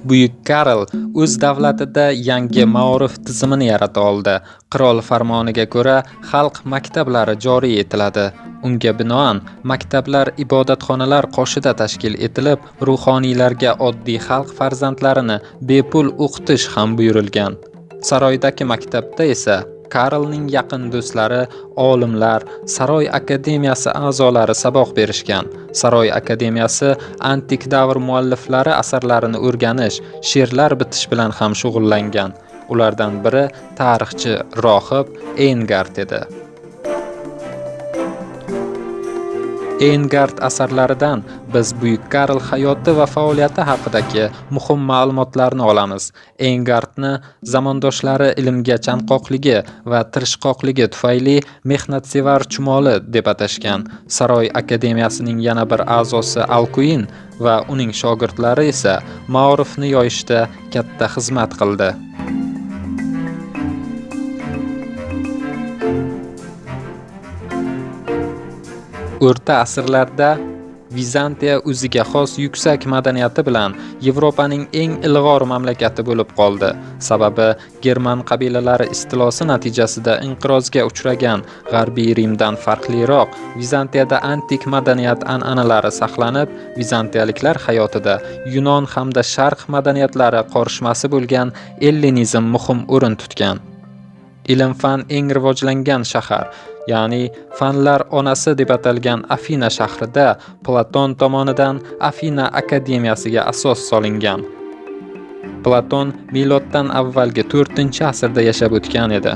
Buyuk Karl o'z davlatida yangi maorif tizimini yarata oldi. Qirol farmoniga ko'ra, xalq maktablari joriy etiladi. Unga binoan, maktablar ibodatxonalar qoshida tashkil etilib, ruhoniylarga oddiy xalq farzandlarini bepul o'qitish ham buyurilgan. Saroydagi maktabda esa Karlning yaqin do'stlari, olimlar, saroy akademiyasi a'zolari saboq berishgan. Saroy akademiyasi antik davr mualliflari asarlarini o'rganish, she'rlar bitish bilan ham shug'ullangan. Ulardan biri tarixchi rohib Engard edi. Engard asarlaridan biz Buyuk Karl hayoti va faoliyati haqidagi muhim ma'lumotlarni olamiz. Engardni zamondoshlari ilmga chanqoqligi va tirishqoqligi tufayli mehnatsevar chumoli deb atashgan. Saroy akademiyasining yana bir a'zosi Alkuin va uning shogirdlari esa maorifni yoyishda katta xizmat qildi. O'rta asrlarda Vizantiya o'ziga xos yuksak madaniyati bilan Yevropaning eng ilg'or mamlakati bo'lib qoldi. Sababi german qabilalari istilosi natijasida inqirozga uchragan G'arbiy Rimdan farqliroq Vizantiyada antik madaniyat an'analari saqlanib, vizantiyaliklar hayotida Yunon hamda Sharq madaniyatlari qorishmasi bo'lgan ellinizm muhim o'rin tutgan. Ilm-fan eng rivojlangan shahar, ya'ni fanlar onasi deb atalgan Afina shahrida Platon tomonidan Afina akademiyasiga asos solingan. Platon miloddan avvalgi 4-asrda yashab o'tgan edi.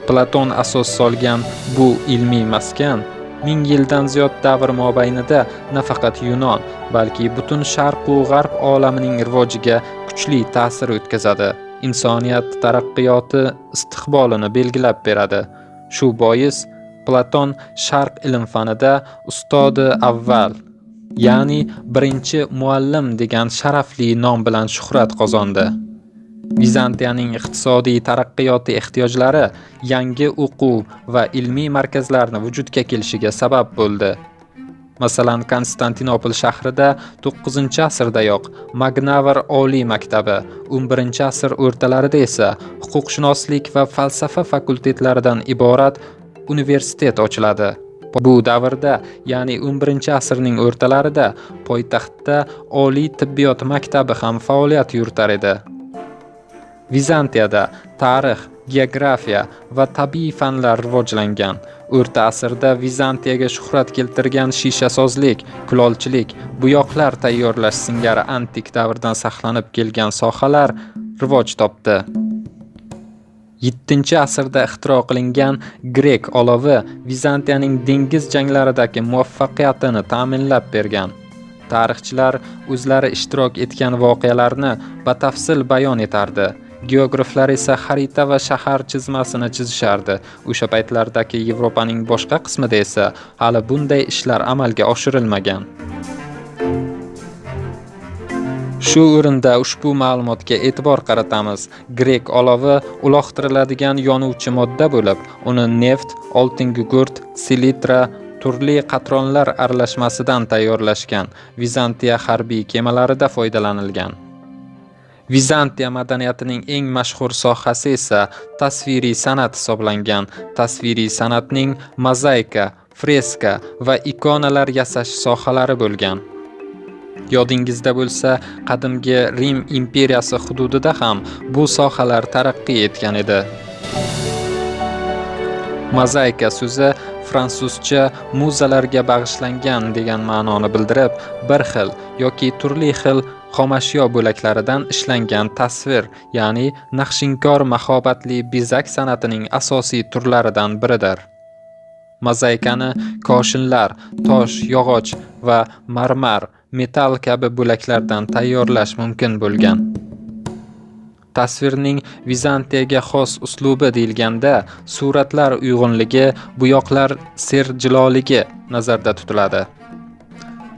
Platon asos solgan bu ilmiy maskan 1000 yildan ziyod davr mobaynida nafaqat Yunon, balki butun Sharq va G'arb olamining rivojiga kuchli ta'sir o'tkazadi. Insoniyat taraqqiyoti istiqbolini belgilab beradi. Shu bois Platon Sharq ilm-fanida ustodi avval, ya'ni birinchi muallim degan sharafli nom bilan shuhrat qozondi. Vizantiyaning iqtisodiy taraqqiyoti ehtiyojlari yangi o'quv va ilmiy markazlarni vujudga kelishiga sabab bo'ldi. Masalan, Konstantinopol shahrida 9-asrdayoq Magnavr oliy maktabi, 11-asr o'rtalarida esa huquqshunoslik va falsafa fakultetlaridan iborat universitet ochiladi. Bu davrda, ya'ni 11-asrning o'rtalarida poytaxtda oliy tibbiyot maktabi ham faoliyat yuritar edi. Vizantiyada tarix, geografiya va tabiiy fanlar rivojlangan. O'rta asrda Vizantiyaga shuhrat keltirgan shishasozlik, kulolchilik, bo'yoqlar tayyorlash singari antik davrdan saqlanib kelgan sohalar rivoj topdi. 7-asrda ixtiro qilingan grek olovi Vizantiyaning dengiz janglaridagi muvaffaqiyatini ta'minlab bergan. Tarixchilar o'zlari ishtirok etgan voqealarni batafsil bayon etardi. Geograflar esa xarita va shahar chizmasini chizishardi. O'sha paytlardagi Yevropaning boshqa qismida esa hali bunday ishlar amalga oshirilmagan. Shu o'rinda ushbu ma'lumotga e'tibor qaratamiz. Grek olovi uloqtiriladigan yonuvchi modda bo'lib, uni neft, oltingugurt, selitra, turli qatronlar aralashmasidan tayyorlashgan. Vizantiya harbiy kemalarida foydalanilgan. Vizantiya madaniyatining eng mashhur sohasi esa tasviriy san'at hisoblangan. Tasviriy san'atning mozaika, freska va ikonalar yasash sohalari bo'lgan. Yodingizda bo'lsa, qadimgi Rim imperiyasi hududida ham bu sohalar taraqqiy etgan edi. Mozaika so'zi fransuzcha muzalarga bag'ishlangan degan ma'noni bildirib, bir xil yoki turli xil xomashyo bo'laklaridan ishlangan tasvir, ya'ni naqshinkor mahobatli bezak san'atining asosiy turlaridan biridir. Mozaikani koshinlar, tosh, yog'och va marmar, metall kabi bo'laklardan tayyorlash mumkin bo'lgan. Tasvirning Vizantiyaga xos uslubi deyilganda, suratlar uyg'unligi, bo'yoqlar serjiloligi nazarda tutiladi.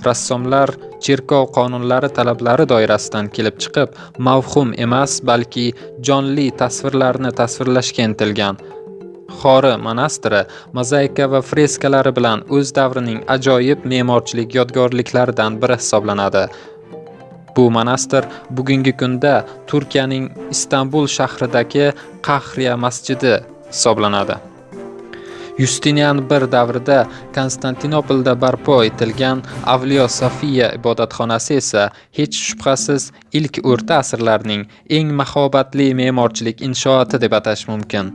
Rassomlar cherkov qonunlari talablari doirasidan kelib chiqib, mavhum emas, balki jonli tasvirlarni tasvirlashga intilgan. Xori monastiri mozaika va freskalari bilan o'z davrining ajoyib me'morchilik yodgorliklaridan biri hisoblanadi. Bu monastir bugungi kunda Turkiyaning Istanbul shahridagi Qahriya masjidi hisoblanadi. Yustinian I davrida Konstantinopolda barpo etilgan Avliyo Sofiya ibodatxonasi esa hech shubhasiz ilk o'rta asrlarning eng mahobatli me'morchilik inshooti deb atash mumkin.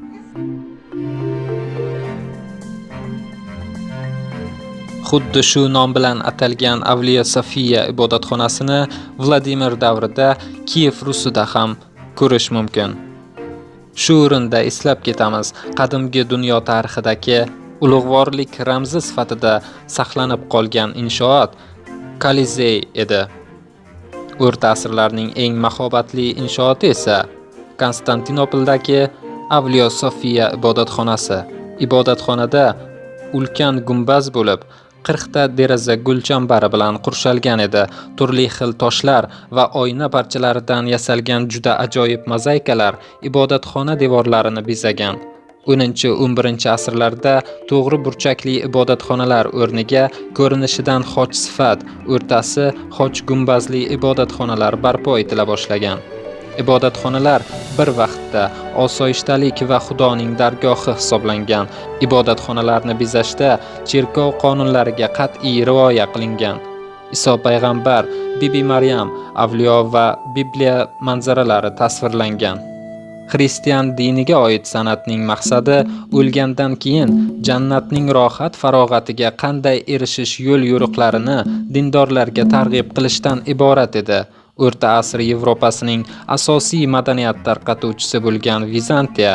Xuddi shu nom bilan atalgan Avliyo Sofiya ibodatxonasini Vladimir davrida Kiyev Rusida ham ko'rish mumkin. Shu o'rinda eslab ketamiz, qadimgi dunyo tarixidagi ulug'vorlik ramzi sifatida saqlanib qolgan inshoot Kolizey edi. O'rta asrlarning eng mahobatli inshooti esa Konstantinopoldagi Avliyo Sofiya ibodatxonasi. Ibodatxonada ulkan gumbaz bo'lib, 40 ta deraza gulchambari bilan qurshalgan edi. Turli xil toshlar va oyna parchalaridan yasalgan juda ajoyib mozaikalar ibodatxona devorlarini bezagan. 10-11 asrlarda to'g'ri burchakli ibodatxonalar o'rniga ko'rinishidan xoch sifat, o'rtasi xoch gumbazli ibodatxonalar barpo etila boshlagan. Ibodatxonalar bir vaqtda osoyishtalik va Xudoning dargohi hisoblangan. Ibodatxonalarni bezashda cherkov qonunlariga qat'iy rioya qilingan. Iso payg'ambar, Bibi Maryam, avliyo va Bibliya manzaralari tasvirlangan. Xristian diniga oid san'atning maqsadi o'lgandan keyin jannatning rohat farog'atiga qanday erishish yo'l-yo'riqlarini dindorlarga targ'ib qilishdan iborat edi. O'rta asr Yevropasining asosiy madaniyat tarqatuvchisi bo'lgan Vizantiya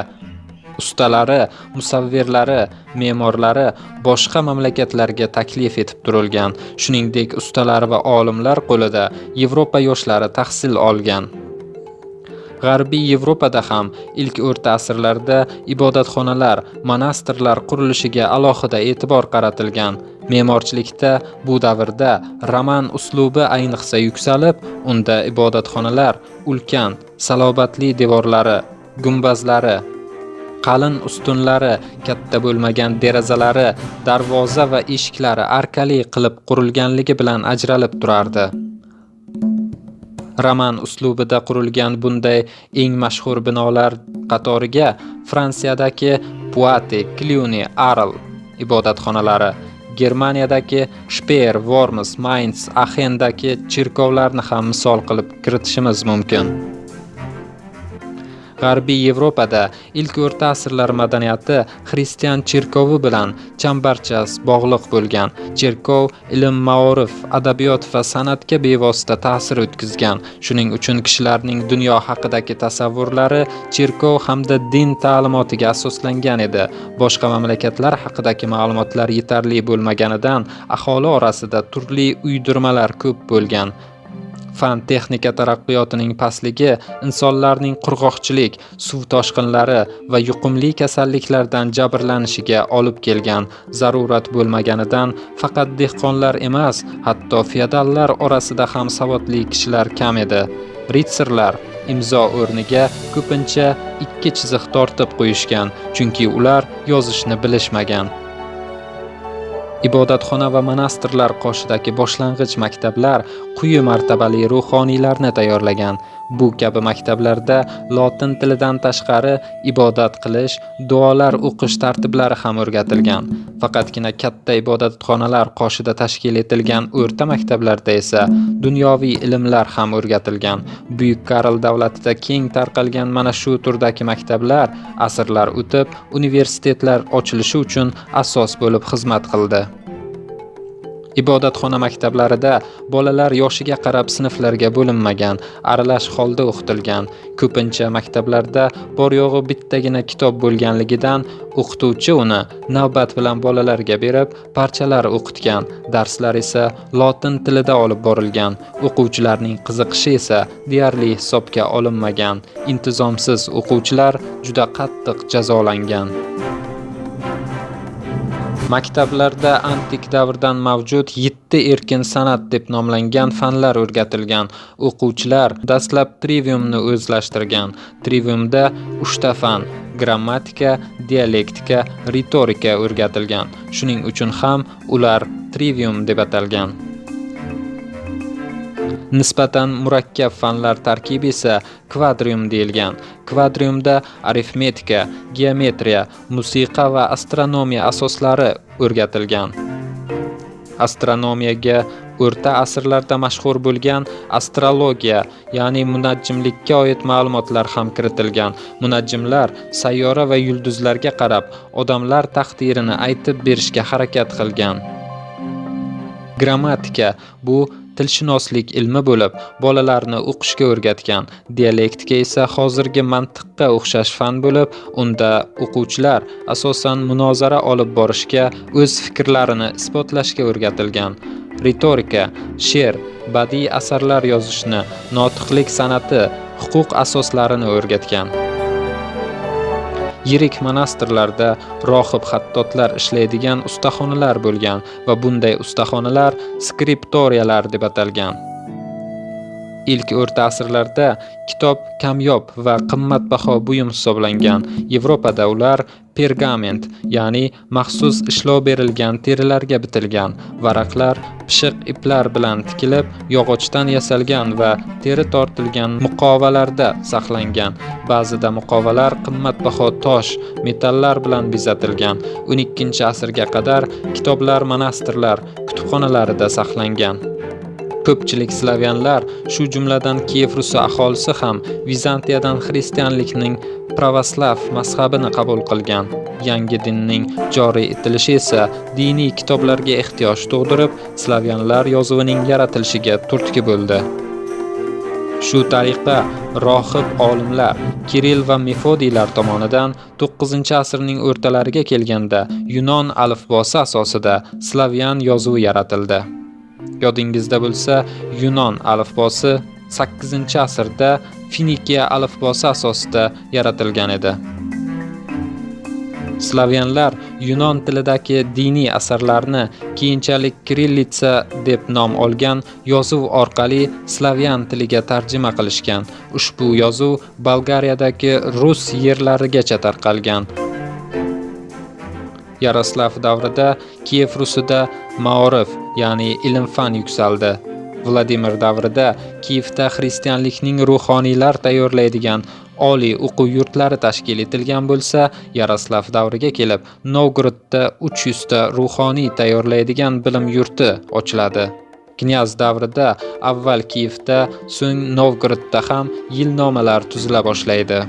ustalari, musavvirlari, me'morlari boshqa mamlakatlarga taklif etib turilgan. Shuningdek, ustalar va olimlar qo'lida Yevropa yoshlari tahsil olgan. G'arbiy Yevropada ham ilk o'rta asrlarda ibodatxonalar, monastirlar qurilishiga alohida e'tibor qaratilgan. Me'morchilikda bu davrda roman uslubi ayniqsa yuksalib, unda ibodatxonalar ulkan, salobatli devorlari, gumbazlari, qalin ustunlari, katta bo'lmagan derazalari, darvoza va eshiklari arkali qilib qurilganligi bilan ajralib turardi. Roman uslubida qurilgan bunday eng mashhur binolar qatoriga Fransiyadagi Puate, Klyuni, Arl ibodatxonalari, Germaniyadagi Shpeyer, Worms, Mainz, Axendagi cherkovlarni ham misol qilib kiritishimiz mumkin. G'arbiy Yevropada ilk o'rta asrlar madaniyati xristian cherkovi bilan chambarchas bog'liq bo'lgan. Cherkov ilm, ma'orif, adabiyot va san'atga bevosita ta'sir o'tkazgan. Shuning uchun kishilarning dunyo haqidagi tasavvurlari cherkov hamda din ta'limotiga asoslangan edi. Boshqa mamlakatlar haqidagi ma'lumotlar yetarli bo'lmaganidan aholi orasida turli uydirmalar ko'p bo'lgan. Fan texnika taraqqiyotining pastligi insonlarning qurg'oqchilik, suv toshqinlari va yuqumli kasalliklardan jabrlanishiga olib kelgan. Zarurat bo'lmaganidan faqat dehqonlar emas, hatto feodallar orasida ham savodli kishilar kam edi. Ritsarlar imzo o'rniga ko'pincha 2 chiziq tortib qo'yishgan, chunki ular yozishni bilishmagan. Ibodatxona va monastirlar qoshidagi boshlang'ich maktablar quyi martabali ruhoniylarni tayyorlagan. Bu kabi maktablarda lotin tilidan tashqari ibodat qilish, duolar o'qish tartiblari ham o'rgatilgan. Faqatgina katta ibodatxonalar qoshida tashkil etilgan o'rta maktablarda esa dunyoviy ilmlar ham o'rgatilgan. Buyuk Karl davlatida keng tarqalgan mana shu turdagi maktablar asrlar o'tib universitetlar ochilishi uchun asos bo'lib xizmat qildi. Ibodatxona maktablarida bolalar yoshiga qarab sinflarga bo'linmagan, aralash holda o'qitilgan. Ko'pincha maktablarda bor-yo'g'i bittagina kitob bo'lganligidan o'qituvchi uni navbat bilan bolalarga berib, parchalar o'qitgan. Darslar esa lotin tilida olib borilgan. O'quvchilarning qiziqishi esa deyarli hisobga olinmagan. Intizomsiz o'quvchilar juda qattiq jazolangan. Maktablarda antik davrdan mavjud 7 erkin san'at deb nomlangan fanlar o'rgatilgan. O'quvchilar dastlab triviumni o'zlashtirgan. Triviumda 3 ta fan: grammatika, dialektika, ritorika o'rgatilgan. Shuning uchun ham ular trivium deb atalgan. Nisbatan murakkab fanlar tarkibi esa kvadrium deyilgan. Kvadriumda arifmetika, geometriya, musiqa va astronomiya asoslari o'rgatilgan. Astronomiyaga o'rta asrlarda mashhur bo'lgan astrologiya, ya'ni munajjimlikka oid ma'lumotlar ham kiritilgan. Munajjimlar sayyora va yulduzlarga qarab odamlar taqdirini aytib berishga harakat qilgan. Grammatika bu tilshunoslik ilmi bo'lib, bolalarni o'qishga o'rgatgan. Dialektika esa hozirgi mantiqqa o'xshash fan bo'lib, unda o'quvchilar asosan munozara olib borishga, o'z fikrlarini isbotlashga o'rgatilgan. Ritorika, she'r, badiiy asarlar yozishni, notiqlik san'ati, huquq asoslarini o'rgatgan. Yirik monastirlarda rohib xattotlar ishlaydigan ustaxonalar bo'lgan va bunday ustaxonalar skriptoriyalar deb atalgan. Ilk o'rta asrlarda kitob kamyob va qimmatbaho buyum hisoblangan. Yevropada ular pergament, ya'ni maxsus ishlov berilgan terilarga bitilgan. Varaqlar pishiq iplar bilan tikilib, yog'ochdan yasalgan va teri tortilgan muqovalarda saqlangan. Ba'zida muqovalar qimmatbaho tosh, metallar bilan bezatilgan. 12-asrga qadar kitoblar monastirlar kutubxonalarida saqlangan. Ko'pchilik slavyanlar, shu jumladan Kiyev Rusi aholisi ham Vizantiyadan xristianlikning pravoslav mazhabini qabul qilgan. Yangi dinning joriy etilishi esa diniy kitoblarga ehtiyoj tug'dirib, slavyanlar yozuvining yaratilishiga turtki bo'ldi. Shu tariqa rohib olimlar Kirill va Mefodiylar tomonidan 9-asrning o'rtalariga kelganda Yunon alifbosi asosida slavyan yozuvi yaratildi. Yodingizda bo'lsa, Yunon alifbosi 8-asrda Finikiya alifbosi asosida yaratilgan edi. Slavyanlar yunon tilidagi diniy asarlarni keyinchalik kirillitsa deb nom olgan yozuv orqali slavyan tiliga tarjima qilishgan. Ushbu yozuv Bolgariyadagi rus yerlarigacha tarqalgan. Yaroslav davrida Kiyev Rusida maorif, ya'ni ilm-fan yuksaldi. Vladimir davrida Kiyevda xristianlikning ruhoniylar tayyorlaydigan oliy o'quv yurtlari tashkil etilgan bo'lsa, Yaroslav davriga kelib Novgorodda 300 ta ruhoniy tayyorlaydigan bilim yurti ochiladi. Knyaz davrida avval Kiyevda, so'ng Novgorodda ham yilnomalar tuzila boshlaydi.